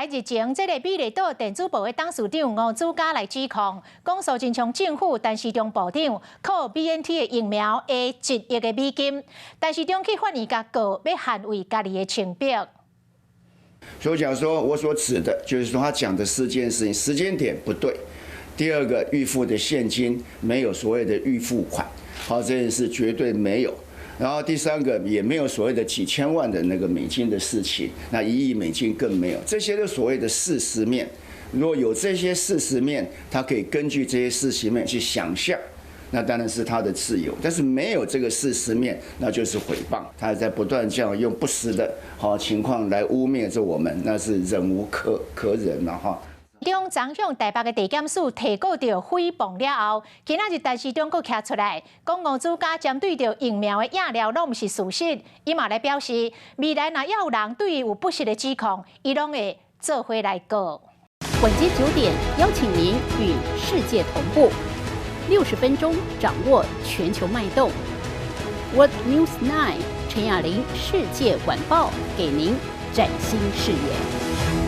日前，這個美麗島電子報的董事長吳子嘉來指控，講蘇貞昌政府陳時中部長靠 BNT 的疫苗下1億的美金，陳時中去法院共告，欲捍衛家己的清白。所以講說，我所指的就是說，他講的四件事情，時間點不對。第二個，預付的現金沒有所謂的預付款，好，這件事絕對沒有。然後第三個，也沒有所謂的幾千萬的那個美金的事情，那1億美金更沒有，這些都所謂的事實面。如果有這些事實面，他可以根據這些事實面去想象，那當然是他的自由。但是沒有這個事實面，那就是誹謗。他在不斷這樣用不實的好情況來污衊着我們，那是忍無可忍了哈。中昨向台北的地檢署提告著誹謗了後，今仔日陳時中閣徛出來，講吳子嘉針對著疫苗的影料攏毋是事實，伊嘛來表示，未來若猶有人對伊有不實的指控，伊攏會做伙來告。晚間9點，邀請您與世界同步，60分鐘掌握全球脈動。World News 9 陳雅玲世界晚報，給您嶄新視野。